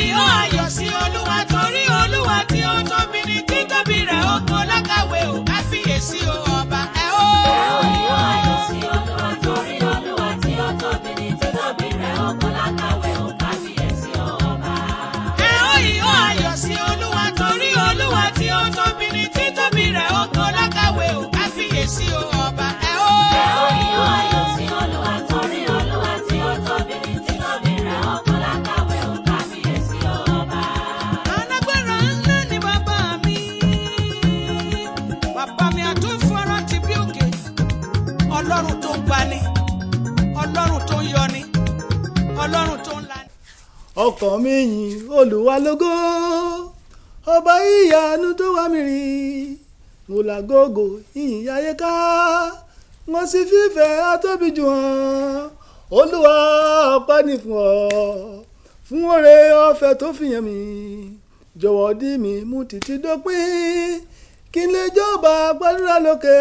Ìhó ayọ̀ sí Olúwa, torí Olúwa tí ó tóbi ní títóbi rẹ̀, ó kò lákàwé ò, káfíyèsí o, ọba ẹ ó. Ẹ ó ìhó ayọ̀ sí Olúwa, torí Olúwa tí ó tóbi ní títóbi rẹ̀, ó kò lákàwé ò, kábíyèsí o, ọba. Ẹ ó ìhó ayọ̀ sí Olúwa, torí Olúwa tí ó tóbi ní títóbi rẹ̀, ó kò lákàwé ò, káfíyèsí o, ọba ẹ ó. Ẹ ó ìhó ayọ̀ sí Olúwa, torí Olúwa tí ó tóbi ní títóbi rẹ̀, ó kò lákàwé ò, kábíyèsí o, ọba. Alágbára ńlá ni bàbá mi. Bàbá mi àtúnfọ́ra ti bí òkè. Ọlọ́run tó ń gbani, Ọlọ́run tó ń yọni, Ọlọ́run tó ń lani. Ọkàn mi yìn Olúwa lógo, ọba ìyanu tó wá mi rí. Mo làgógó ìyìn ayé ká, wọ́n sì fífẹ́ atóbi jù hàn. Olúwa, ọpẹ́ ní fún ọ fún oore ọ̀fẹ́ tó fi hàn mí. Jọ̀wọ́ dì mí mú títí dópin, kí n lè jọba gbàdúrà lókè.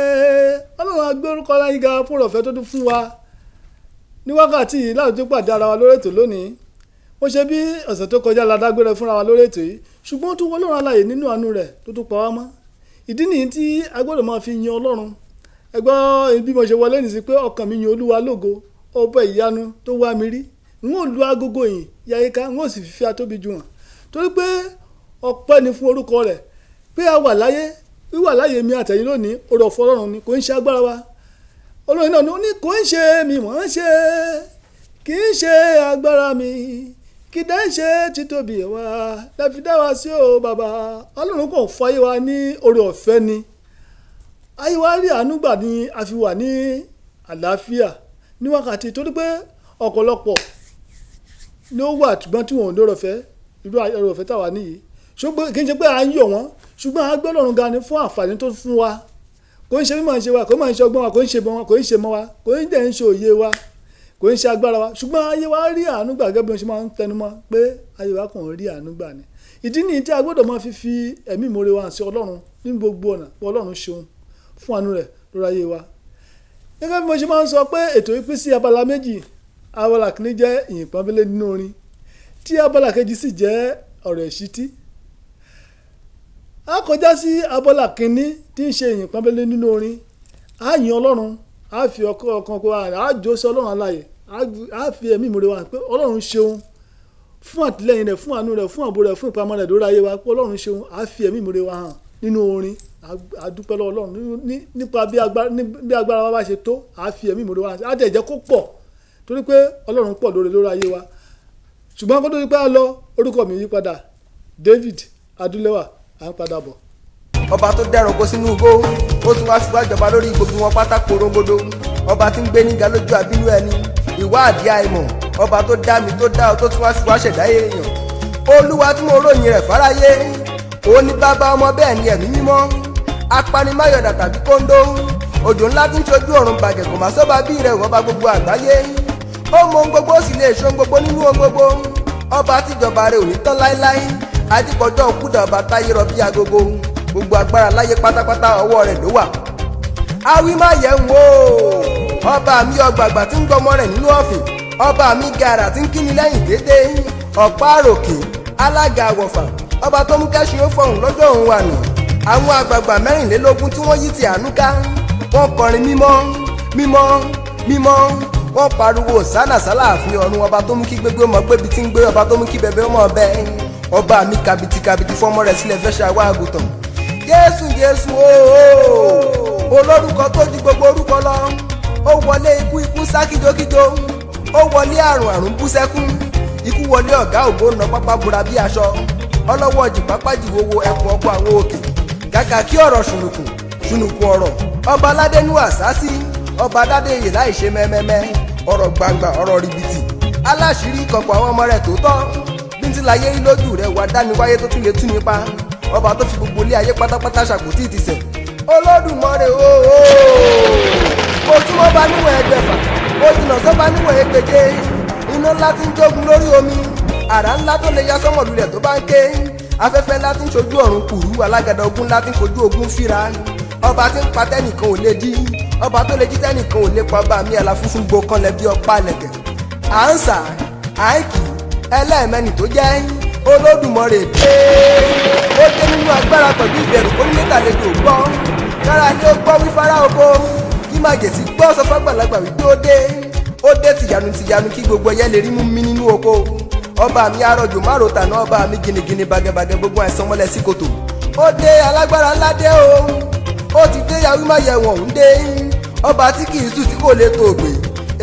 Ọlọ́run, á gbé orúkọ láyé ga fún ọ̀fẹ́ tó tún fún wa ní wákàtí yìí láti tún pàdé ara wa lórí ètò lónìí. Ó ṣe bí ọ̀sẹ̀ tó kọjá la dágbére fúnra wa lórí ètò yìí, ṣùgbọ́n ó tún wọ Ọlọ́run alààyè nínú àánú rẹ̀ tó tún pa wá mọ́. Ìdí nìyí tí a gbọ́dọ̀ máa fi yin Ọlọ́run. Ẹ gbọ́ bí mo ṣe wọlé nìsí pé ọkàn mi yin Olúwa lógo, ọba ìyanu tó wá mi rí. N ó lu agogo yìí yáyíká, n ó sì fi atóbi jù hàn, torí pé ọpẹ́ ni fún orúkọ rẹ̀ pé a wà láyé. Wíwà láyé mi àtẹ̀yìn lónìí, oore ọ̀fẹ́ Ọlọ́run ni, kò ń ṣe agbára wa. Olórin náà ni ó ní kò ń ṣe mi mọ̀ ń ṣe, kì í ṣe agbára mi, kì í dẹ́ ń ṣe títóbi wa lẹ́fi dá wa sí o, bàbá. Ọlọ́run kò fún ayé wa ní oore ọ̀fẹ́ ni. Ayé wa rí àánú gbà ní a fi wà ní àlàáfíà ní wákàtí, torí pé ọ̀pọ̀lọpọ̀ ni ó wà ṣùgbọ́n tí wọn ò lóore ọ̀fẹ́ irú oore ọ̀fẹ́ táwa níyìí. Ṣùgbọ́n kì í ṣe pé à ń yọ̀ wọ́n, ṣùgbọ́n a gbé Ọlọ́run ga ni fún àǹfààní tó fún wa. Kò ń ṣe mímọ̀ ṣe wa, kò ń ṣe ọgbọ́n wa, kò ń ṣe mọ́ wa, kò ń ṣe mọ́ wa, kò ń dẹ̀ ń ṣe òye wa, kò ń ṣe agbára wa, ṣùgbọ́n ayé wa rí àánú gbà. Gẹ́gẹ́ bí wọ́n ṣe máa ń tẹnu mọ́ pé ayé wa kàn rí àánú gbà ni. Ìdí nìyí tí a gbọ́dọ̀ máa fi ẹ̀mí ìmoore wa hàn sí Ọlọ́run ní gbogbo ọ̀nà, pé Ọlọ́run ṣeun fún àánú rẹ̀ lórí ayé wa. Gẹ́gẹ́ bí mo ṣe máa ń sọ pé ètò yìí pín sí abala méjì. Abala kìíní jẹ́ ìyìn pọ́nbélé nínú orin, tí abala kejì sì jẹ́ ọ̀rọ̀ ìṣítí. A kọjá sí abala kìíní tí ń ṣe ìyìn pọ́nbélé nínú orin. A yìn Ọlọ́run, a fi ọkàn kó a jó sí Ọlọ́run alààyè, a fi ẹ̀mí ìmoore wa pé Ọlọ́run ṣeun fún àtìlẹ́yìn rẹ̀, fún àánú rẹ̀, fún ààbò rẹ̀, fún ìpamọ́ rẹ̀ lórí ayé wa, pé Ọlọ́run ṣeun. A fi ẹ̀mí ìmoore wa hàn nínú orin. A dúpẹ́ lọ́wọ́ Ọlọ́run nípa bí agbára wa bá ṣe tó. A fi ẹ̀mí ìmoore wa hàn, a dẹ̀ jẹ́ kó pọ̀, torí pé Ọlọ́run pọ̀ lóore lórí ayé wa. Ṣùgbọ́n kó tó di pé a lọ, orúkọ mi yí padà, David Adúlẹ́wà, à ń padà bọ̀. Ọba tó dẹranko sínú igbó, ó tún wáá fi wá jọba lórí gbogbo wọn pátá korongodo. Ọba tí ń gbé níga lójú àbínú ẹni, ìwádìí àìmọ̀. Ọba tó dá mi, tó dá ọ, tó tún wá fi wá ṣẹ̀dá èèyàn. Olúwa tí mo ròyìn rẹ̀ fáráyé, òun ní bàbá, ọmọ, bẹ́ẹ̀ ni Ẹ̀mí Mímọ́. Apanimáyọ̀dà tàbí kóńdó, òjò ńlá tí ń ṣojú ọ̀run bàjẹ́, kò má sọ́ba bí rẹ̀. Wọ́n bá gbogbo àgbáyé, ó mọ ohun gbogbo, ó sì lè ṣe ohun gbogbo nínú ohun gbogbo. Ọba tíjọba rẹ̀ ò ní tán láéláé, adíkọjọ́ òkúta, ọba táyé rọ bí agogo. Gbogbo agbára láyé pátápátá, ọwọ́ rẹ̀ ló wà. Awí má yẹ̀ ń wò ó, ọba mi ọgbàgbà tí ń gbọmọ rẹ̀ nínú ọ̀fìn, ọba mi gàrà tí ń kíni lẹ́yìn dédé, ọ̀pá àròkè, alága àwọ̀fà, ọba tó mú kẹ́sìn ó fọhùn lọ́jọ́ òun àná. Àwọn àgbààgbà 24 tí wọ́n yí ti àánú ká, wọ́n kọrin mímọ́, mímọ́, mímọ́. Wọ́n pariwo sánà sálàáfin ọ̀run. Ọba tó mú kí gbégbé ọmọ gbébi tí ń gbé, ọba tó mú kí bẹbẹ ọmọ bẹ, ọba mi kàbìtì kàbìtì fọmọ rẹ̀ sílẹ̀ fẹ́ ṣàwọ́ àgùntàn. Jésù, Jésù ooo, olórúkọ tó ju gbogbo orúkọ lọ. Ó wọlé ikú, ikú sá kíjokíjo. Ó wọlé àrùn, àrùn bú sẹ́kún. Ikú wọlé, ọ̀gá ògbó nà pápá bora bí aṣọ. Ọlọ́wọ́ jì pápá jìwòwò, ẹkùn ọkọ àwọn òkè, kàkà kí ọ̀rọ̀ ṣùnùkùn ṣùnùkùn ọ̀rọ̀. Ọba aládé nú àsásí, ọba aládé yè láì ṣe mẹ́mẹ́mẹ́, ọ̀rọ̀ gbangba, ọ̀rọ̀ rìbìtì, aláṣírí ìkọ̀kọ̀ àwọn ọmọ rẹ̀ tó tọ́ bíntí láyé rí lójú rẹ̀ wá dání wáyé tó tún lè tú nípa. Ọba tó fi gbogbo ilé ayé pátápátá ṣàkótí ìtìsẹ̀, Olódùmarè ooo. Mo túmọ̀ bá níwọ̀n 600, mo jìnnà sọ́ba níwọ̀n 800. Iná ńlá tí ń jogun lórí omi, àrá ńlá tó lè ya sọ́mọ̀ lulẹ̀ tó bá ń ké, afẹ́fẹ́ ńlá tí ń ṣojú ọ̀run kùrú, alágàdá ogun ńlá tí ń fojú ogun fíra, ọba tí ń pa tẹ́nìkan ò lè jí, ọba tó lè jí tẹ́nìkan ò lè pa, ọba mi àlà funfun gbó kanlẹ̀ bí ọ̀pá lẹ̀kẹ̀. À ń sà, à ń kì ẹlẹ́ẹ̀mẹ́ni tó jẹ́. Olódùmarè dé. Ó dé nínú agbára pẹ̀lú ìbẹ̀rù kó nílé tàlejò gbọ́, kára ni ó gbọ́ wí fara oko, kí màjèsí gbọ́ sọ fàgbàlagbà wípé ó dé. Ó dé tìyanu tìyanu kí gbogbo ẹyẹ lè rí mú mi nínú oko. Ọba mi arọjò márò tàná, ọba mi gìnìgìnì bàgẹ̀bàgẹ̀ gbogbo àìsàn mọ́lẹ̀ sí kòtò. Ó dé, alágbára ńlá dé o. Ó ti dé, yahoo má yẹ wọ̀n ń dé. Ọba tí kì í sùn, tí kò lè tó ògbè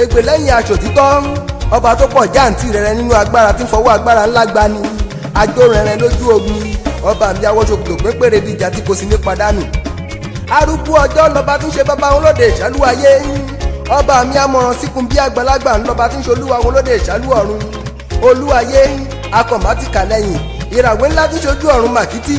ègbè lẹ́yìn aṣọ títọ́, ọba tó pọ̀ jáǹtì rẹ̀rẹ̀ nínú agbára, tí ń fọwọ́ agbára ńlá gbani àjò rẹ̀rẹ̀ lójú ogun. Ọba mi awọ́ṣokòtò pépèrè bíi ìjà tí kò sí ní padànù. Arúgbó ọjọ́ lọba tí ń ṣe bàbá wọn lóde ìṣálú ayé. Ọba mi amọ̀ràn síkùn bí àgbàlagbà ńlọba tí ń ṣe olúwa wọn lóde ìṣálú ọ̀run. Olúwayé akọ̀mátìkà lẹ́yìn ìràwé ńlá tí ń ṣojú ọ̀run màkìtì,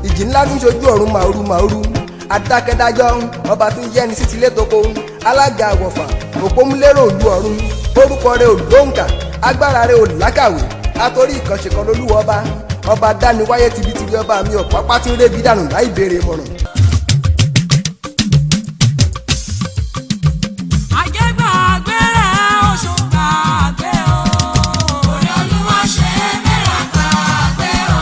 ìjì ńlá tí ń ṣojú ọ̀run màúrú màúrú. Adákẹ́dájọ́ ọba tí ń yẹ́ni sí tilé toko, alága àwọ̀fà, òpómúlérò òlu ọ̀run. Orúkọ rẹ̀ ò lóǹkà, agbára rẹ̀ ò lákàwé, àtòrí ìkànṣe kan lolúwa ọba. Ọba dániwáyé tibitibi, ọba mi ọ̀pápá tí ń rébi dànù láì béèrè mọ̀ràn. Ayé gbàgbé rẹ̀, oṣù gbàgbé o. Orí Olúwa ṣe mẹ́ra gbàgbé o.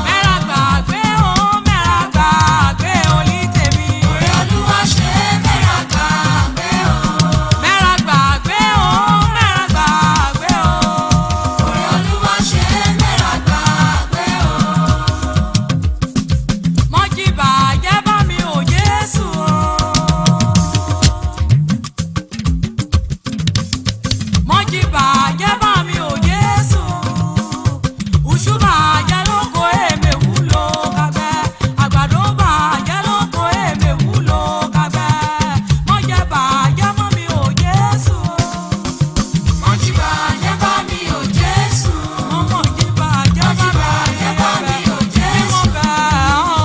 Mẹ́ra gbàgbé o, mẹ́ra gbàgbé o ní tèmi. Orí Olúwa ṣe mẹ́ra gbàgbé o. Mẹ́ra gbàgbé o, mẹ́ra gbàgbé o. Orí Olúwa ṣe mẹ́ra gbàgbé o. Mọ́jì bàjẹ́ bá mi ò Jésù o. Mọ́jì bàjẹ́ bá mi ò Jésù. Ùṣù bàjẹ́ lóko èmi wúlò kagbẹ́. Àgbàdo bàjẹ́ lóko èmi wúlò kagbẹ́. Mọ́jẹ́ bàjẹ́ mọ́ mi ò Jésù o. Mọ́jì bàjẹ́ bá mi ò Jésù. Mọ́jì bàjẹ́ Mọ́jì bàjẹ́ bá mi ò Jésù. Bí mo bẹ̀ ọ́.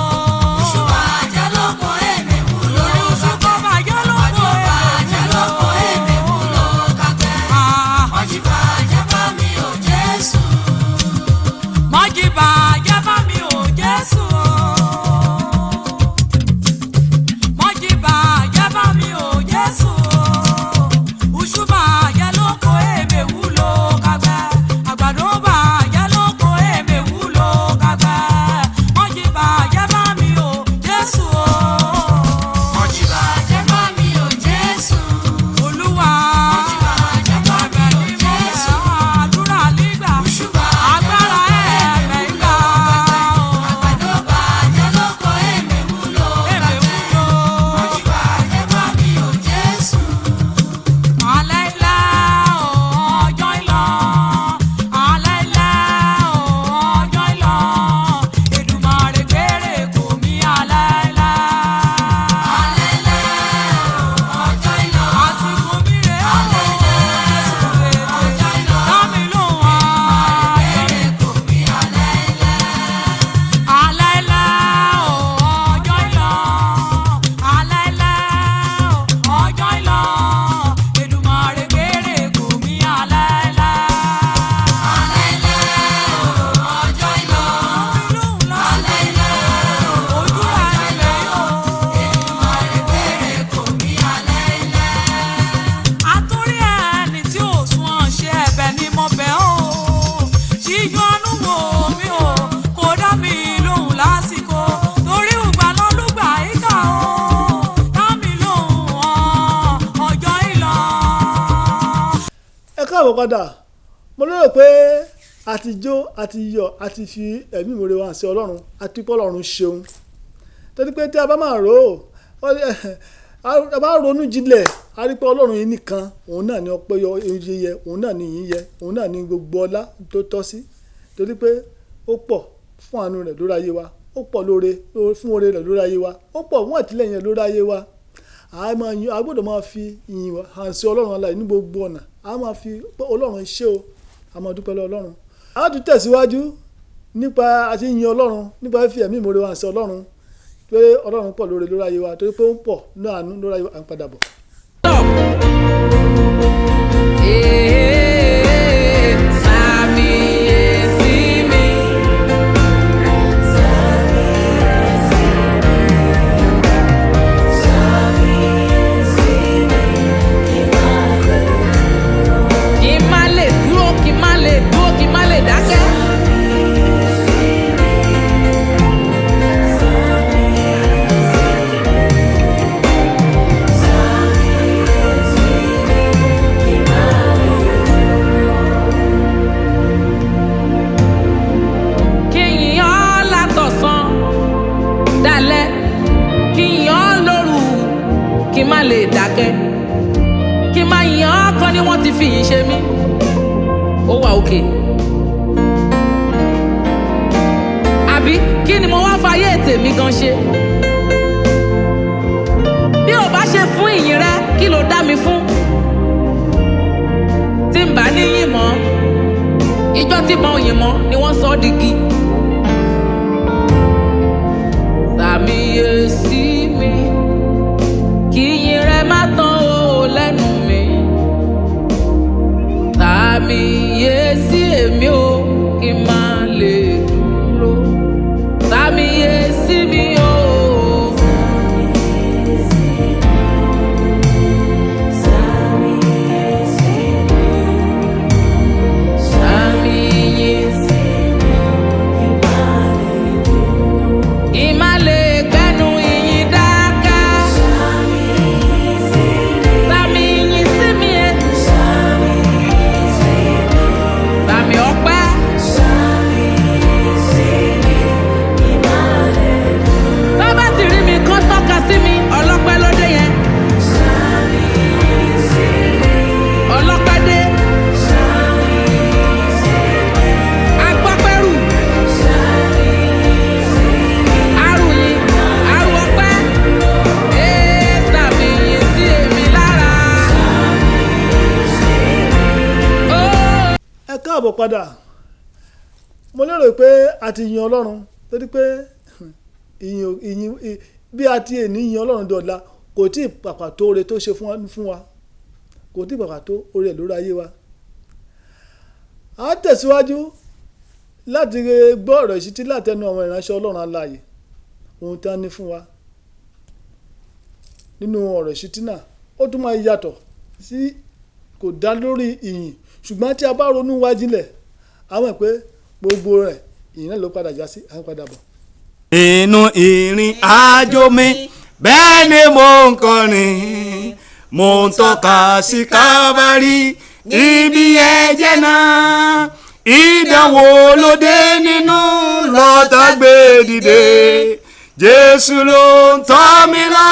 Oṣù bàjẹ́ lóko èmi wúlò Lórí oṣù kagbẹ́. kọ́ bàjẹ́ lóko Àgbàdo bàjẹ́ lóko èmi wúlò kagbẹ́. Ah. Mọ́jì bàjẹ́ bá mi ò Jésù. Mọ́jì bàjẹ́ bá mi ò Jésù o. Mọ́jì bàjẹ́ bá mi ò Jésù o. Ùṣù bàjẹ́ lóko èmi wúlò kagbẹ́. Àgbàdo bàjẹ́ lóko èmi wúlò kagbẹ́. Mọ́jì bàjẹ́ bá mi ò Jésù o. Mọ́jì bàjẹ́ bá mi ò Jésù. Olúwa. Mọ́jì bàjẹ́ bá mi ò Jésù. Àdúrà nígbà. Oṣù bàjẹ́ Agbára lóko ẹ̀mẹ̀ èmi ìgbà. wúlò kagbẹ́. Àgbàdo bàjẹ́ lóko èmi wúlò Èmi kagbẹ́. wúlò. Mọ́jì bàjẹ́ bá mi ò Jésù. Alẹ́ ilẹ̀ o, ọjọ́ ìlọ. Alẹ́ ilẹ̀ o, ọjọ́ ìlọ. Èdùmàrè gbére kò mí alẹ́ ilẹ̀. Alẹ́ lẹ́ ọjọ́ ìlọ. Àsìkò mi rè é o, Alẹ́ lẹ́ Jésù rèé. ọjọ́ ìlọ. Dá mi lóhùn ayọ̀. Gbére kò mí alẹ́ lẹ́. Alẹ́ ilẹ̀ o, ọjọ́ ìlọ. Alẹ́ ilẹ̀ o, ọjọ́ ìlọ. Èdùmàrè gbére kò mí alẹ́ ilẹ̀. Alẹ́ lẹ́ ọjọ́ ìlọ. Alẹ́ lẹ́ Ojú ọjọ́ ìlọ. Èdùmàrè gbére kò mí alẹ́ lẹ́. Àtúrí ẹni tí ò sún ọ̀ ṣe ẹ̀bẹ̀ ni mo bẹ̀ ọ́. Ṣíjú àánú wò mí o, kò dá mi lóhùn lásìkò. Torí ìgbà lọ́lúgbà ìkà o, dá mi lóhùn ọjọ́ ìlọ. Ẹ káàbọ̀ padà. Mo lérò pé a ti jó, a ti yọ̀, a ti fi ẹ̀mí ìmoore wa hàn sí Ọlọ́run, a ti pé Ọlọ́run ṣeun. Torí pé tí a bá máa rò ó, a bá ronú jinlẹ̀, a rí pé Ọlọ́run yìí nìkan, òun náà ni ọpẹ́ yọ oye yẹ, òun náà ni ìyìn yẹ, òun náà ni gbogbo ọlá tó tọ́ sí. Torí pé ó pọ̀ fún àánú rẹ̀ lórí ayé wa, ó pọ̀ lóore fún oore rẹ̀ lórí ayé wa, ó pọ̀ fún àtìlẹ́yìn rẹ̀ lórí ayé wa. A máa yan, a gbọ́dọ̀ máa fi ìyìn hàn sí Ọlọ́run alààyè ní gbogbo ọ̀nà. A máa fi pé Ọlọ́run ṣé o, a máa dúpẹ́ lọ́wọ́ Ọlọ́run. A tún tẹ̀síwájú nípa àti yin Ọlọ́run, nípa fífi ẹ̀mí ìmoore wa hàn sí Ọlọ́run, pé Ọlọ́run pọ̀ lóore lórí ayé wa, torí pé ó ń pọ̀ ní àánú lórí ayé wa. À ń padà bọ̀. Ṣàbíyèsí mi. Kí n má lè dúró, kí n má lè dúró, kí n má lè dákẹ́. fi yìn ṣe mí, ó wà òkè. Àbí kí ni mo wá fayé tèmi gan ṣe? Bí ò bá ṣe fún ìyìn rẹ, kí ló dá mi fún? Tí n bá níyìn mọ́, ìjọ tí mo yìn mọ́ ni wọ́n sọ ọ́ digi. Sàmìyè sí mi, kí ìyìn rẹ má tán o lẹ́nu mi. Sàmìyè sí èmi o, kí n má lè dúró. Sàmìyè sí mi o. Sàmìyè sí kí n má lè gbẹ́nu ìyìn dáká. Sàmì ìyìn sí mi ẹ. Sàmì ọpẹ́. Tó bá ti rí mi kán tọ́ka sí mi, ọlọ́pẹ́ ló dé yẹn. Ọlọ́pẹ́ dé. Agbọ́pẹ́rù. Arùyìn, arù ọpẹ́. Ee, sàmì ìyìn sí èmi lára. Ó. Ẹ káàbọ̀ padà. Mo lérò pé a ti yin Ọlọ́run, torí pé ìyìn ìyìn bí a ti èní yin Ọlọ́run dọ̀la kò tí ì pàpà tó oore tó ṣe fún wa, kò tí ì pàpà tó oore ẹ̀ lórí ayé wa. A tẹ̀síwájú láti gbọ́ ọ̀rọ̀ ìṣítí látẹnu àwọn ìránṣẹ́ Ọlọ́run alààyè, ohun tí a ní fún wa nínú ọ̀rọ̀ ìṣítí náà ó tún máa yàtọ̀ sí, kò dá lórí ìyìn, ṣùgbọ́n tí a bá ronú wá jinlẹ̀, a mọ̀ pé gbogbo rẹ̀ ìyìn náà ló padà já sí. À ń padà bọ̀. Inú ìrìn àjò mi, bẹ́ẹ̀ ni mo ń kọrin, mo ń tọ́ka sí Kávárì, ibi ẹ̀jẹ̀ náà. Ìdánwò lóde nínú lọ́tà gbé dìde, Jésù ló ń tọ́ mi lọ,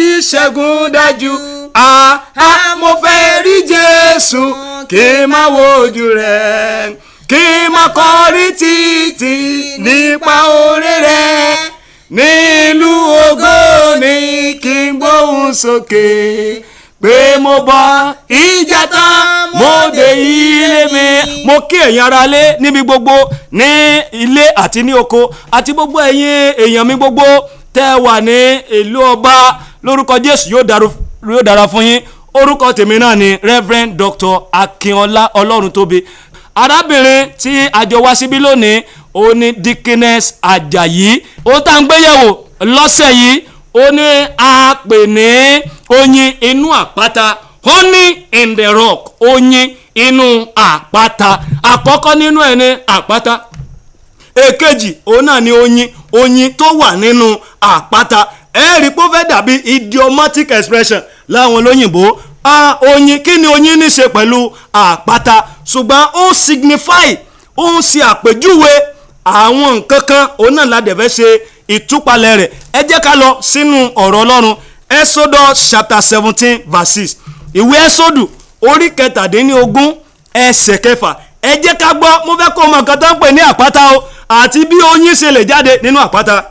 ìṣẹ́gun dájú. Àá, mo fẹ́ rí Jésù, kí n má wojú rẹ̀, kí n má kọrin títí nípa oore rẹ̀ nílùú ògo ni, kí n gbóhùn sókè pé mo bọ ìjà tán, mo dé ilé mi. Mo kí ẹ̀yin ará ilé níbi gbogbo, ní ilé àti ní oko, àti gbogbo ẹ̀yin èèyàn mi gbogbo tẹ́ ẹ wà ní ìlú ọba, lórúkọ Jésù yóò dára fún yín. Orúkọ tèmi náà ni Reverend Dr. Akínọlá Ọlọ́runtóbi. Arábìnrin tí a jọ wá síbí lónìí, ó ní Dickiness Ajayi. Ó tá ń gbéyẹ̀wò lọ́sẹ̀ yìí, ó ní a pè ní oyin inú àpáta, honey in the rock, oyin inú àpáta. Àkọ́kọ́ nínú ẹ̀ ní àpáta, èkejì òun náà ni oyin, oyin tó wà nínú àpáta. Ẹ rí i pé ó fẹ́ dàbí idiomatic expression láwọn olóyìnbó. Ah, oyin, kí ni oyin ní ṣe pẹ̀lú àpáta? Ṣùgbọ́n ó signify, ó ń ṣe àpèjúwe àwọn nǹkan kan, òun náà la dẹ̀ fẹ́ ṣe ìtúpalẹ̀ rẹ̀. Ẹ jẹ́ ká lọ sínú ọ̀rọ̀ Ọlọ́run, Exodus chapter 17 verse 6, ìwé Ẹ́sọ́dù orí 17 ẹsẹ̀ 6. Ẹ jẹ́ ká gbọ́. Mo fẹ́ kó o mọ nǹkan tó ń pè ní àpáta o, àti bí oyin ṣe lè jáde nínú àpáta.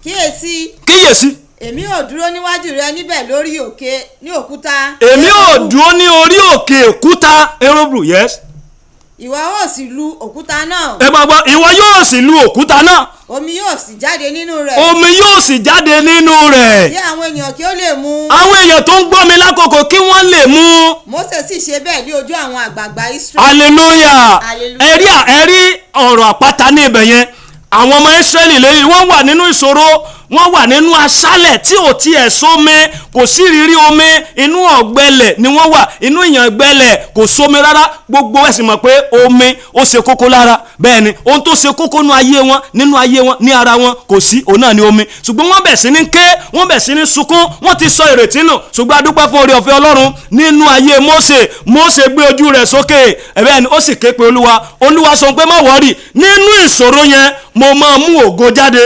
Kíyèsí. Kíyèsí. Èmi ò dúró níwájú rẹ níbẹ̀ lórí òkè ní òkúta. Èmi ò dúró ní orí òkè òkúta Érébù, yes. Ìwọ ó sì lu òkúta náà. Ẹ máa gbọ́, ìwọ yóò sì lu òkúta náà. Omi yóò sì jáde nínú rẹ̀. Omi yóò sì jáde nínú rẹ̀. Kí àwọn ènìyàn kí ó lè mu. Àwọn èèyàn tó ń gbọ́ mi lákòókò, kí wọ́n lè mu. Mósè sì ṣe bẹ́ẹ̀ ní ojú àwọn àgbààgbà Ísírẹ́lì. Hallelujah. Hallelujah. Ẹ̀rí ọ̀rọ̀ àpáta ní ibẹ̀ yẹn. Àwọn ọmọ Ísírẹ́lì lẹ́yìn wọ́n wà nínú ìṣòro, wọ́n wà nínú aṣálẹ̀ tí ò tiẹ̀ sómi, kò sí rírí omi, inú ọ̀gbẹlẹ̀ ni wọ́n wà, inú ìyàngbẹlẹ̀, kò sómi rárá. Gbogbo ẹ̀ sì mọ̀ pé omi ó ṣe kókó lára. Bẹ́ẹ̀ ni ohun tó ṣe kókó nínú ayé wọn, nínú ayé wọn, ní ara wọn kò sí, òun náà ni omi. Ṣùgbọ́n wọ́n bẹ̀ sí ní ké, wọ́n bẹ̀ sí ní sunkún, wọ́n ti sọ ìrètí nù. Ṣùgbọ́n a dúpẹ́ fún oore ọ̀fẹ́ Ọlọ́run nínú ayé Mósè. Mósè gbé ojú rẹ̀ sókè, bẹ́ẹ̀ ni ó sì ké pe Olúwa. Olúwa sọ pé má wọ́rì, nínú ìṣòro yẹn mo máa mú ògo jáde.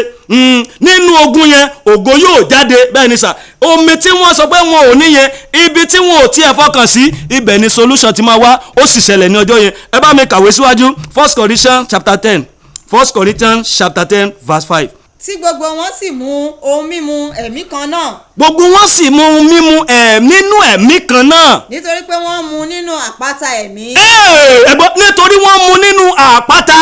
Nínú ogun yẹn ògo yóò jáde. Bẹ́ẹ̀ ni sà, omi tí wọ́n sọ pé wọn ò ní yẹn, ibi tí wọn ò tiẹ̀ fọkàn sí, ibẹ̀ ni solution ti máa wá. Ó sì ṣẹlẹ̀ ní ọjọ́ yẹn. Ẹ bá mi kàwé síwájú, First Corinthians chapter 10, First Corinthians chapter 10 verse 5. Tí gbogbo wọn sì mu ohun mímu ẹ̀mí kan náà. Gbogbo wọn sì mu ohun mímu ẹ̀ nínú ẹ̀mí kan náà. Nítorí pé wọ́n mu nínú àpáta ẹ̀mí. Ee, ẹ gbọ́, nítorí wọ́n mu nínú àpáta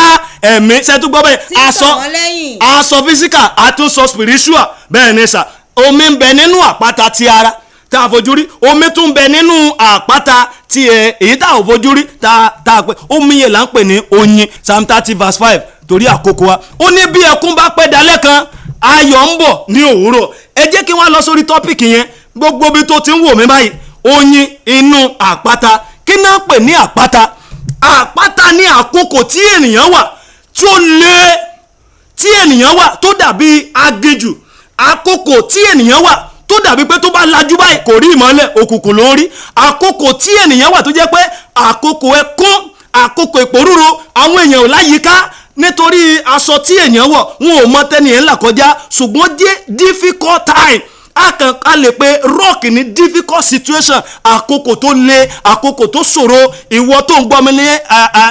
ẹ̀mí. Ṣètò gbọ́ bẹ́ẹ̀? Tí ń tọ̀ Aṣọ wọ́n lẹ́yìn. Aṣọ physical, àtúnṣọ spiritual. Bẹ́ẹ̀ ni sà, omi ń bẹ nínú àpáta ti ara tá a fojú rí, omi tún ń bẹ nínú àpáta ti ẹ èyí tá a ò fojú rí, tá a pè omi yẹn là ń pè ní oyin. Psalm 30 verse 5, torí àkókò wa. Ó ní bí ẹkún bá pẹ́ dalẹ́ kan, ayọ̀ ń bọ̀ ní òwúrọ̀. Ẹ jẹ́ kí wọ́n lọ sórí topic yẹn. Gbogbo ibi tó ti ń wò mí báyìí, oyin inú àpáta, kí náà pè ní àpáta? Àpáta ní àkókò tí ènìyàn wà tí ó le, tí ènìyàn wà tó dàbí aginjù, àkókò tí ènìyàn wà tó dàbí pé tó bá lajú báyìí, kò rí ìmọ́lẹ̀, òkùnkùn ló ń rí, àkókò tí ènìyàn wà tó jẹ́ pé àkókò ẹkún, àkókò ìpòrúru, àwọn èèyàn ò láyìíká nítorí aṣọ tí èèyàn wọ̀, wọn ò mọ tẹ́ni ẹ̀ ń là kọjá, ṣùgbọ́n jẹ́ difficult time. A kàn a lè pe rock ní difficult situation, àkókò tó le, àkókò tó ṣòro. Ìwọ tó ń gbọ́ mi ní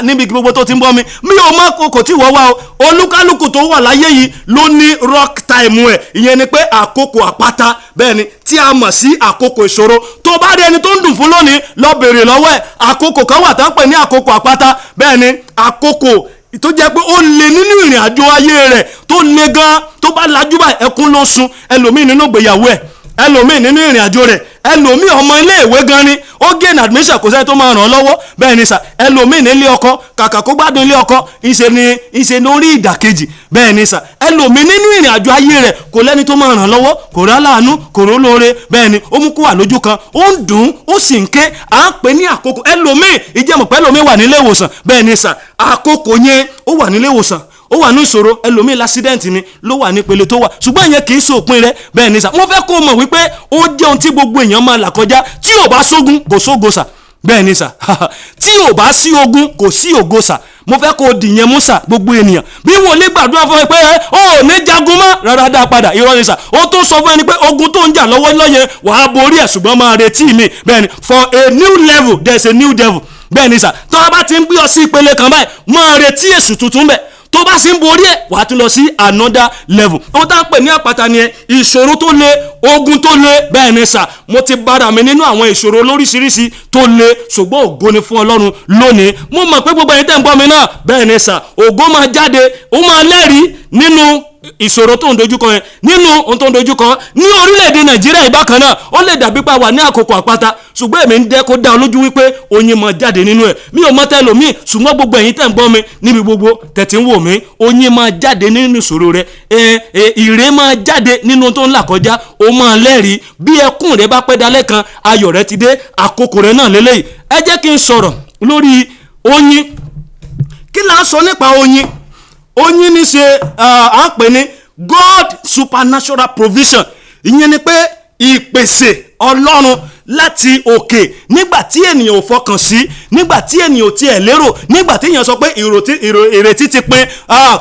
níbi gbogbo tó ti ń gbọ́ mi, mi ò mọ àkókò tí ìwọ wà o. Olúkálùkù tó wà láyé yìí ló ní rock time ẹ̀, ìyẹn ni pé àkókò àpáta. Bẹ́ẹ̀ ni, tí a mọ̀ sí àkókò ìṣòro. Tó bá rí ẹni tó ń dùn fún lónìí, lọ bèrè lọ́wọ́ ẹ̀, àkókò kan wà tá ń pè ní àkókò àpáta. Bẹ́ẹ̀ ni, àkókò tó jẹ́ pé ó le nínú ìrìn àjò ayé rẹ̀, tó le gan, tó bá lajú báyìí, ẹkún ló sun. Ẹlòmíì nínú ìgbéyàwó ẹ̀, ẹlòmíì nínú ìrìn àjò rẹ̀, ẹlòmíì ọmọ iléèwé gan ni, ó gain admission, kò sẹ́ni tó máa ràn án lọ́wọ́. Bẹ́ẹ̀ ni sà, ẹlòmíì nílé ọkọ, kàkà kó gbádùn ilé ọkọ, ìṣe ni ó rí ìdàkejì. Bẹ́ẹ̀ ni sà, ẹlòmíì nínú ìrìn àjò ayé rẹ̀, kò lẹ́ni tó máa ràn án lọ́wọ́, kò rá láàánú, kò ró lóore. Bẹ́ẹ̀ ni, ó mú kó wà lójú kan, ó ń dùn, ó sì ń ké. À ń pè ní àkókò. Ẹlòmíì ìjẹ́mọ̀pẹ́, ẹlòmíì wà nílé ìwòsàn. Bẹ́ẹ̀ ni sà, àkókò yẹn, ó wà nílé ìwòsàn, ó wà ní ìṣòro. Ẹlòmíì l'accident ni ló wà nípele tó wà, ṣùgbọ́n ìyẹn kì í ṣòpin rẹ̀. Bẹ́ẹ̀ ni sà, wọ́n fẹ́ kó o mọ̀ wípé ó jẹ́ ohun tí gbogbo èèyàn máa là kọjá. Tí ò bá sógun, kò sógo sà. Bẹ́ẹ̀ ni sà, tí ò bá sí ogun, kò sí ògo sà. Mo fẹ́ kó o dìyẹn mú sà. Gbogbo ènìyàn, bí wọn lè gbàdúrà fún ẹ pé ẹ ò ní jagun mọ́ rárá, dá padà, irọ́ ni sà. Ó tó sọ fún ẹni pé ogun tó ń jà lọ́wọ́ lọ́yẹn, wàá borí ẹ̀, ṣùgbọ́n máa retí mi. Bẹ́ẹ̀ ni, for a new level there is a new devil. Bẹ́ẹ̀ ni sà, tó a bá ti ń gbé ọ sí ìpele kan báyìí, máa retí èṣù tuntun bẹ́ẹ̀. Tó bá sì ń borí ẹ̀, wàá tún lọ sí another level. Ohun tá à ń pè ní àpáta ni ẹ, ìṣòro tó le, ogun tó le. Bẹ́ẹ̀ ni sà, mo ti bára mi nínú àwọn ìṣòro lóríṣiríṣi tó le, ṣùgbọ́n ògo ni fún Ọlọ́run lónìí. Mo mọ̀ pé gbogbo ẹ̀yin tẹ́ ń gbọ́ mi náà, bẹ́ẹ̀ ni sà, ògo máa jáde, ó máa lẹ́rìí nínú ìṣòro tó ń dojúkọ yẹn, nínú ohun tó ń dojúkọ ní orílẹ̀-èdè Nàìjíríà. Ìbákan náà, ó lè dàbí pa wà ní àkókò àpáta, ṣùgbọ́n èmi ń dẹ́ kó dá ọ lójú wípé oyin máa jáde nínú ẹ̀. Mi ò mọ tẹlòmíì, ṣùgbọ́n gbogbo ẹ̀yin tẹ̀ ń gbọ́ mi níbi gbogbo tẹ̀tí ń wò mí, oyin máa jáde nínú ìṣòro rẹ, ẹ ẹ ìrè máa jáde nínú ohun tó ń là kọjá. Ó máa lẹ́rìí. Bí ẹkún rẹ bá pẹ́ dalẹ́ kan, ayọ̀ rẹ ti dé. Àkókò rẹ náà lélẹ́yìí. Ẹ jẹ́ kí n sọ̀rọ̀ lórí oyin. Kí là ń sọ nípa oyin? Oyin ní ṣe à ń pè ní God supernatural provision. Ìyẹn ni pé ìpèsè Ọlọ́run láti òkè nígbà tí ènìyàn ò fọkàn sí, nígbà tí ènìyàn ò tiẹ̀ lérò, nígbà tí èèyàn sọ pé ìrètí ti pin,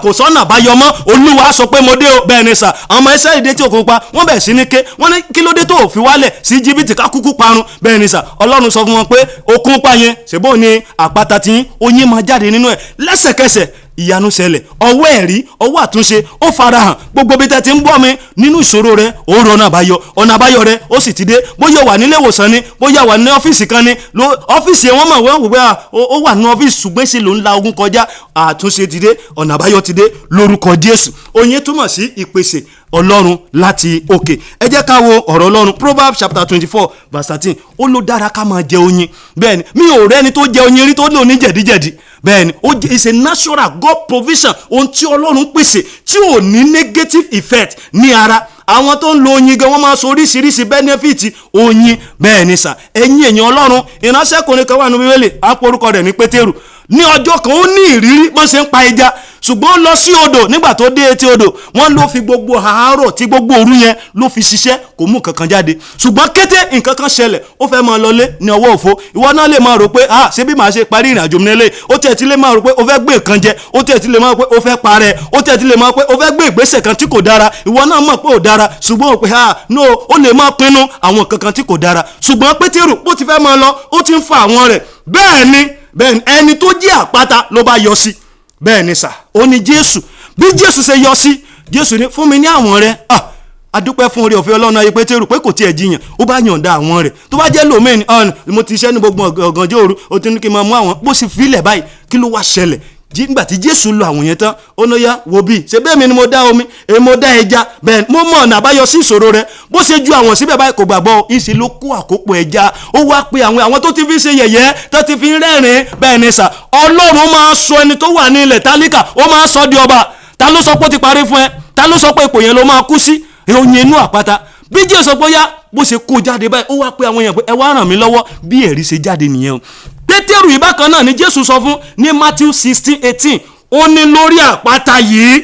kò sọ́nà àbáyọ mọ́, Olúwa sọ pé mo dé o. Bẹ́ẹ̀ ni sà, àwọn ọmọ Ísírẹ́lì dé tí òkun pa, wọ́n bẹ̀rẹ̀ sí ní ké. Wọ́n ní, "Kí ló dé tó ò fi wálẹ̀ sí Íjíbítì ká kúkú parun?" Bẹ́ẹ̀ ni sà, Ọlọ́run sọ fún wọn pé òkun pa yẹn, ṣèbó ni àpáta tí oyin máa jáde nínú ẹ̀. Lẹ́sẹ̀kẹsẹ̀, ìyanu ṣẹlẹ̀, ọwọ́ ẹ̀rí, ọwọ́ àtúnṣe, ó farahàn. Gbogbo bí tẹ́ ti ń bọ́ mi, nínú ìṣòro rẹ, ó rọ ọ̀nà àbáyọ. Ọ̀nà àbáyọ rẹ, ó sì ti dé. Bóyá wà nílé ìwòsàn ni, bóyá wà ní ọ́fíìsì kan ni, ló ọ́fíìsì yẹn, wọ́n mọ̀ wọ́n wò pé ó wà ní ọ́fíìsì, ṣùgbọ́n ṣe ló ń la ogun kọjá. Àtúnṣe ti dé, ọ̀nà àbáyọ ti dé lórúkọ Jésù. Oyin túmọ̀ sí ìpèsè Ọlọ́run láti òkè. Ẹ jẹ́ ká wo ọ̀rọ̀ Ọlọ́run, Proverbs chapter 24 verse 13. Ó ló dára ká máa jẹ oyin. Bẹ́ẹ̀ ni, mi ò rẹ́ni tó jẹ oyin rí tó lò ní jẹ̀díjẹ̀dí. Bẹ́ẹ̀ ni, ó jẹ́ is a natural God provision, ohun tí Ọlọ́run pèsè tí ò ní negative effect ní ara. Àwọn tó ń lo oyin gan, wọ́n máa sọ oríṣiríṣi benefit oyin. Bẹ́ẹ̀ ni sà, ẹ̀yin èèyàn Ọlọ́run, ìránṣẹ́kùnrin kan wà ní Bíbélì, à ń porúkọ rẹ̀ ní Pétérù. Ní ọjọ́ kan ó ní ìrírí bọ́n ṣe ń pa ẹja, ṣùgbọ́n ó lọ sí odò. Nígbà tó dé etí odò, wọ́n ló fi gbogbo àárọ̀ tí gbogbo òru yẹn ló fi ṣiṣẹ́, kò mú nǹkan kan jáde. Ṣùgbọ́n kété nǹkan kan ṣẹlẹ̀, ó fẹ́ máa lọlé ní ọwọ́ òfo. Ìwọ náà lè máa rò pé, ah, ṣé bí màá ṣe parí ìrìn àjò mi nílé? Ó tiẹ̀ ti lè máa rò pé ó fẹ́ gbé nǹkan jẹ, ó tiẹ̀ ti lè máa rò pé ó fẹ́ parẹ́, ó tiẹ̀ ti lè máa rò pé ó fẹ́ gbé ìgbésẹ̀ kan tí kò dára. Ìwọ náà mọ̀ pé ò dára, ṣùgbọ́n ó pé, ah, no, ó lè máa pinnu àwọn nǹkan kan tí kò dára. Ṣùgbọ́n Pétérù, bó ti fẹ́ máa lọ, ó ti ń fa àwọn rẹ̀. Bẹ́ẹ̀ ni ẹni tó jẹ́ àpáta ló bá yọ sí. Bẹ́ẹ̀ ni sà, ó ní Jésù. Bí Jésù ṣe yọ sí, Jésù ní, "Fún mi ní àwọn rẹ." Ah, adúpẹ́ fún oore ọ̀fẹ́ Ọlọ́run ayé Pétérù pé kò tiẹ̀ jiyàn, ó bá yọ̀ǹda àwọn rẹ̀. Tó bá jẹ́ lòmíì ni, ọ̀n mo ti ṣẹ́ ní gbogbo ọ̀gànjọ́ òru, ó ti ní kí n máa mú àwọn bó sì filẹ̀ báyìí. Kí ló wá ṣẹlẹ̀? Nígbà tí Jésù lo àwọn yẹn tán, ó ní, "Yá wo bí ṣe bẹ́ẹ̀ mi ni mo dá omi, èmi mo dá ẹja, bẹ́ẹ̀ mo mọ̀ ọ̀nà àbáyọ sí ìṣòro rẹ." Bó ṣe ju àwọn síbẹ̀ báyìí, kò gbàgbọ́, ìṣe ló kó àkópọ̀ ẹja. Ó wá pe àwọn tó ti fi ṣe yẹ̀yẹ́, tó ti fi ń rẹ́rìn-ín. Bẹ́ẹ̀ ni sà, Ọlọ́run máa sọ ẹni tó wà ní ilẹ̀ tálíkà, ó máa sọ di ọba. Ta ló sọ pé ó ti parí fún ẹ? Ta ló sọ pé ipò yẹn ló máa kú sí? Oyin inú àpáta. Bí Jésù sọ pé ó yá, bó ṣe kó jáde báyìí, ó wá pé àwọn èèyàn pé, "Ẹ wá ràn mí lọ́wọ́." Bí ẹ̀rí ṣe jáde nìyẹn o. Pétérù yìí bákan náà ni Jésù sọ fún ní Matthew 16:18. Ó ní, "Lórí àpáta yìí."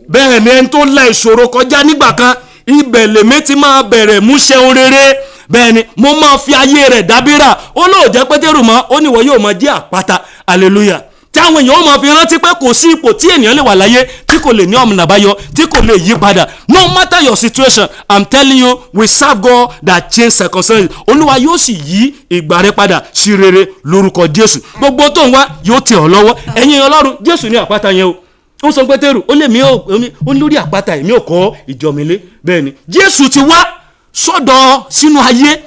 Bẹ́ẹ̀ ni, ẹni tó la ìṣòro kọjá nígbà kan, ibẹ̀ lèmi ti máa bẹ̀rẹ̀ múṣẹ́ ohun rere. Bẹ́ẹ̀ ni, mo máa fi ayé rẹ̀ dábírà. Ó lóò jẹ́ Pétérù mọ́, ó ní, "Ìwọ yóò máa jẹ́ àpáta." Hallelujah! Tí àwọn èèyàn ó máa fi rántí pé kò sí ipò tí ènìyàn lè wà láyé tí kò lè ní ọ̀nà àbáyọ, tí kò lè yí padà. No matter your situation, I'm telling you, we serve God that change circumstances. Olúwa yóò sì yí ìgbà rẹ padà sí rere lórúkọ Jésù. Gbogbo tó ń wá yóò tẹ̀ ọ́ lọ́wọ́. Ẹ̀yin Ọlọ́run, Jésù ní àpáta yẹn o. Ó sọ Pétérù, ó lè mí ó ní, "Lórí àpáta èmi ò kọ́ ìjọ mi lé." Bẹ́ẹ̀ ni, Jésù ti wá sọ́dọ̀ sínú ayé,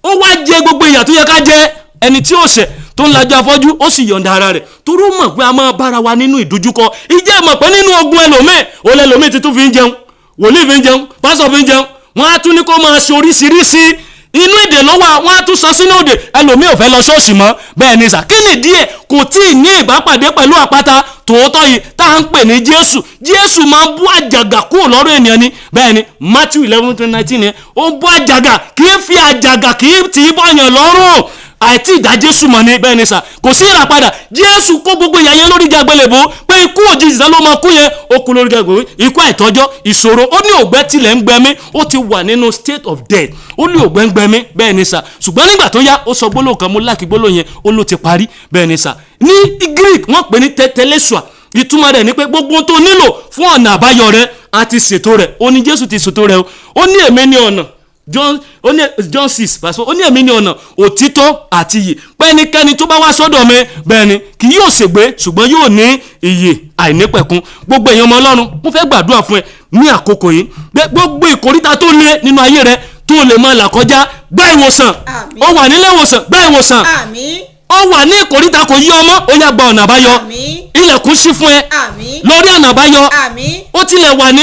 ó wá jẹ gbogbo ìyà tó yẹ ká jẹ, ẹni tí ó ṣẹ̀ tó ń lajú afọ́jú, ó sì yọ̀ǹda ara rẹ̀, torí ó mọ̀ pé a máa bára wa nínú ìdojúkọ. Ìjẹ́ mọ̀ pé nínú ogun ẹlòmíì, ó lẹ́lòmíì ti tún fi ń jẹun, wòlíì fi ń jẹun, pásọ̀ fi ń jẹun, wọ́n á tún ní kó máa ṣe oríṣiríṣi. Inú ìdè ló wà, wọ́n á tún sọ sínú òdè. Ẹlòmíì ò fẹ́ lọ ṣọ́ọ̀ṣì mọ́. Bẹ́ẹ̀ ni sà, kí ni díẹ̀ kò tí ì ní ìbápàdé pẹ̀lú àpáta tòótọ́ yìí tá à ń pè ní Jésù. Jésù máa ń bú àjàgà kúrò lọ́rọ̀ ènìyàn ni. Bẹ́ẹ̀ ni, Matthew 11:19 yẹn, ó ń bú àjàgà, kì í fi àjàgà, kì í tì í bọ̀yàn lọ́rùn. Àìtí ìdá Jésù mọ̀ ni. Bẹ́ẹ̀ ni sà, kò sí ìràpadà. Jésù kó gbogbo ìyà yẹn lórí igi àgbélébùú, pé ikú òjijì sá ló máa kú yẹn. Ó kú lórí igi àgbélébùú, ikú àìtọ́jọ́. Ìṣòro, ó ní, "Ògbẹ́ tilẹ̀ ń gbẹ mí." Ó ti wà nínú state of death, ó ní, "Ògbẹ́ ń gbẹ mí." Bẹ́ẹ̀ ni sà, ṣùgbọ́n nígbà tó yá, ó sọ gbólóhùn kan, mo láàkì gbólóhùn yẹn, ó ló ti parí. Bẹ́ẹ̀ ni sà, ní Greek wọ́n pè ní tetelestai. Ìtumọ̀ rẹ̀ ni pé gbogbo ohun tó nílò fún ọ̀nà àbáyọ rẹ̀, a ti ṣètò rẹ̀. Ó ní Jésù ti ṣètò rẹ̀ o. Ó ní, "Èmi ní ọ̀nà." John, ó ní John 6 verse 4, ó ní, "Èmi ní ọ̀nà, òtítọ́ àti ìyè, pẹ́nikẹ́ni tó bá wá sọ́dọ̀ mi," bẹ́ẹ̀ ni, "kì yóò ṣègbé, ṣùgbọ́n yóò ní ìyè àìnípẹ̀kun." Gbogbo èèyàn ọmọ Ọlọ́run, mo fẹ́ gbàdúrà fún ẹ ní àkókò yìí pé gbogbo ìkóríta tó lé nínú ayé rẹ tó lè máa là kọjá, gbá ìwòsàn. Àmín. Ó wà nílé ìwòsàn, gbá ìwòsàn. Àmín. Ó wà ní ìkóríta, kò yí ọmọ, ó yá, gba ọ̀nà àbáyọ. Àmín. Ilẹ̀kùn ṣí fún ẹ. Àmín. Lórí ọ̀nà àbáyọ. Àmín. Ó tilẹ̀ wà ní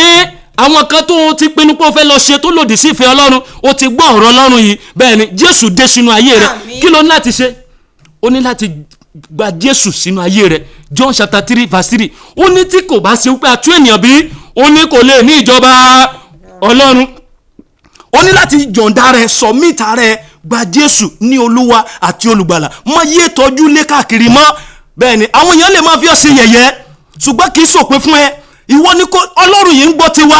àwọn kan tó ti pinnu pé ó fẹ́ lọ ṣe tó lòdì sí ìfẹ́ Ọlọ́run, ó ti gbọ́ ọ̀rọ̀ Ọlọ́run yìí. Bẹ́ẹ̀ ni, Jésù dé sínú ayé rẹ. Àmín. Kí ló ní láti ṣe? Ó ní láti gba Jésù sínú ayé rẹ. John chapter 3 verse 3, ó ní, tí kò bá ṣe wípé a tún ènìyàn bí, ó ní kò lè ní ìjọba Ọlọ́run. Ó ní láti yọ̀ǹda rẹ̀, submit rẹ̀, gba Jésù ní Olúwa àti Olùgbàlà. Má yé tọ́jú lé káàkiri mọ́. Bẹ́ẹ̀ ni, àwọn èèyàn lè máa fi ọ́ ṣe yẹ̀yẹ́, ṣùgbọ́n kì í ṣòpin fún ẹ. Ìwọ ni kó Ọlọ́run yìí ń gbọ́ tiwa.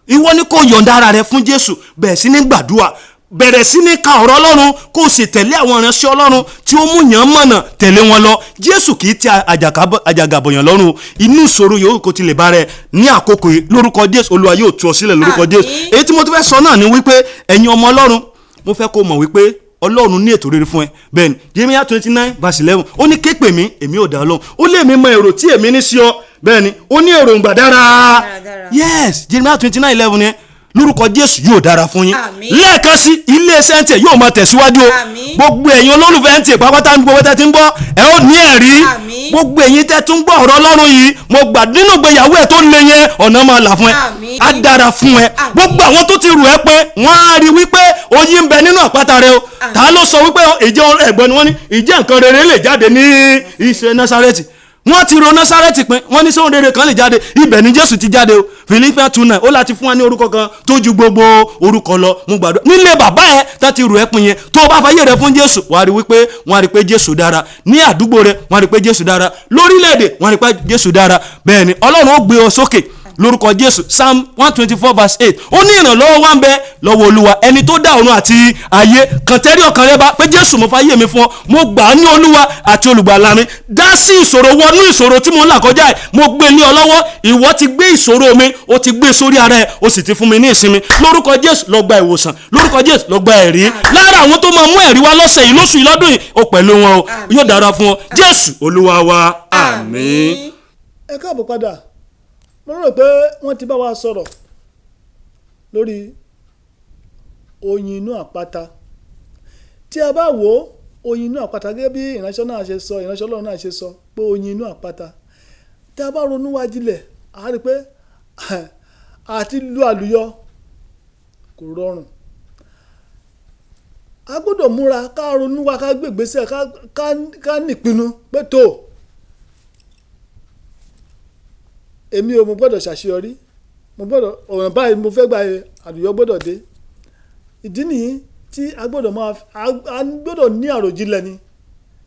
Ìwọ ni kó yọ̀ǹda ara rẹ fún Jésù, bẹ̀rẹ̀ sí ní gbàdúrà, bẹ̀rẹ̀ sí ní ka ọ̀rọ̀ Ọlọ́run, kó o sì tẹ̀lé àwọn ìránṣẹ́ Ọlọ́run tí ó mú yàn mọ̀nà, tẹ̀lé wọn lọ. Jésù kì í ti àjàgàbọ̀yàn lọ́rùn o. Inú ìṣòro yòówù kó ti lè bá rẹ ní àkókò yìí, lórúkọ Jésù, Olúwa yóò tú ọ sílẹ̀ lórúkọ Àmín. Jésù. Èyí tí mo tún fẹ́ sọ náà ni wípé, ẹ̀yin ọmọ Ọlọ́run, mo fẹ́ kó mọ̀ wípé Ọlọ́run ní ètò rere fún ẹ. Bẹ́ẹ̀ ni, Jeremiah 29 verse 11, ó ní, "Ké pè mí, èmi ò dá ọ lóhùn." Ó lé mi mọ èrò tí èmi ní sí ọ. Bẹ́ẹ̀ ni, ó ní èròǹgbà dára. Dáradára. Yes, Jeremiah 29:11 yẹn. Lórúkọ Jésù, yóò dára fún yín. Àmín. Lẹ́ẹ̀kan sí, iléeṣẹ́ NTA yóò máa tẹ̀síwájú o. Àmín. Gbogbo ẹ̀yin olólùfẹ́ NTA pápátá ní gbogbo tẹ́ ti ń gbọ́, ẹ ó ní ẹ̀rí. Àmín. Gbogbo ẹ̀yin tẹ́ tún gbọ́ ọ̀rọ̀ Ọlọ́run yìí, mo gbà nínú ìgbéyàwó ẹ̀ tó le yẹn, ọ̀nà máa là fún ẹ. Àmín. Á dára fún ẹ. Àmín. Gbogbo àwọn tó ti rù ẹ́ pé wọ́n á rí wípé oyin ń bẹ nínú àpáta rẹ o. Ta ló sọ wípé ìjẹ́ ẹ̀gbọ́n ni wọ́n ní ìjẹ́ nǹkan rere lè jáde ní iṣẹ́ Násárẹ́tì? Wọ́n ti ro Násárẹ́tì pin, wọ́n ní sóhun rere kan lè jáde? Ibẹ̀ ni Jésù ti jáde o. Philippians 2:9, ó láti fún wa ní orúkọ kan tó ju gbogbo orúkọ lọ. Mo gbàdúrà, nílé bàbá ẹ tá ti rù ẹ́ pin yẹn, tó o bá fayé rẹ fún Jésù, wàá rí wípé wọ́n á rí pé Jésù dára ní àdúgbò rẹ, wọ́n á rí pé Jésù dára lórílẹ̀‐èdè, wọ́n á rí pé Jésù dára. Bẹ́ẹ̀ ni Ọlọ́run ó gbé ọ sókè lórúkọ Jésù. Psalm 124 verse 8, ó ní ìrànlọ́wọ́ wá ń bẹ lọ́wọ́ Olúwa, ẹni tó dá ọ̀run àti ayé. Kàn tẹ́rí ọkàn rẹ bá pé, Jésù, mo fayé mi fún ọ, mo gbà á ní Olúwa àti olùgbàlà mi. Dá sí ìṣòro, wọnú ìṣòro tí mo ń là kọjá ẹ̀, mo gbé lé ọ lọ́wọ́. Ìwọ ti gbé ìṣòro mi, o ti gbé sórí ara ẹ, o sì ti fún mi ní ìsinmi. Lórúkọ Jésù, lọ gba ìwòsàn. Lórúkọ Jésù, lọ gba ẹ̀rí. Lára àwọn tó máa mú ẹ̀rí wá lọ́sẹ̀ yìí, lóṣù yìí, lọ́dún yìí, ó pẹ̀lú wọn o. Yóò dára fún ọ. Jésù Olúwa wa, àmín. Ẹ káàbọ̀ padà. Mo rò pé wọ́n ti bá wa sọ̀rọ̀ lórí oyin inú àpáta. Tí a bá wò ó, oyin inú àpáta, gẹ́gẹ́ bí ìránṣẹ́ náà ṣe sọ, ìránṣẹ́ Ọlọ́run náà ṣe sọ pé oyin inú àpáta, tí a bá ronú wá jinlẹ̀, a rí i pé àti lu àlùyọ kò rọrùn. A gbọ́dọ̀ múra, ká ronú wa, ká gbé ìgbésẹ̀, ká nípinnu pé tó èmi ò, mo gbọ́dọ̀ ṣàṣeyọrí, mo gbọ́dọ̀ ọ̀nà báyìí mo fẹ́ gba, àlùyọ gbọ́dọ̀ dé. Ìdí nìyí tí a gbọ́dọ̀ máa a gbọ́dọ̀ ní àròjinlẹ̀ ni,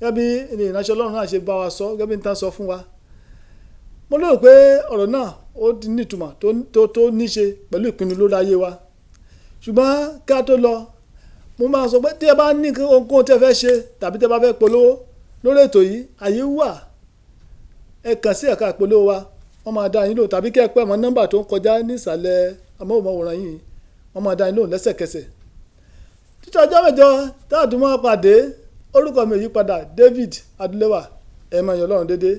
gẹ́gẹ́ bí ìránṣẹ́ Ọlọ́run náà ṣe bá wa sọ, gẹ́gẹ́ bí n ta sọ fún wa. Mo lérò pé ọ̀rọ̀ náà ó ti ní ìtumọ̀ tó ní ṣe pẹ̀lú ìpinnu lórí ayé wa. Ṣùgbọ́n kí a tó lọ, mo máa sọ pé tí ẹ bá ní ohunkóhun tí ẹ fẹ́ ṣe tàbí tí ẹ bá fẹ́ polówó lórí ètò yìí, àyè wà. Ẹ kàn sí ẹ̀ka ìpolówó wa, wọ́n máa dá yín lò, tàbí kí ẹ pẹ́ mọ́ nọ́mbà tó ń kọjá ní ìsàlẹ̀ amóhùnmáwòrán yìí, wọ́n máa dá yín lóhùn lẹ́sẹ̀kẹsẹ̀. Títí ọjọ́ mẹ́jọ tá a tún máa pàdé, orúkọ mi ò yí padà, David Adúlẹ́wà. Ẹ máa yan Ọlọ́run déédéé.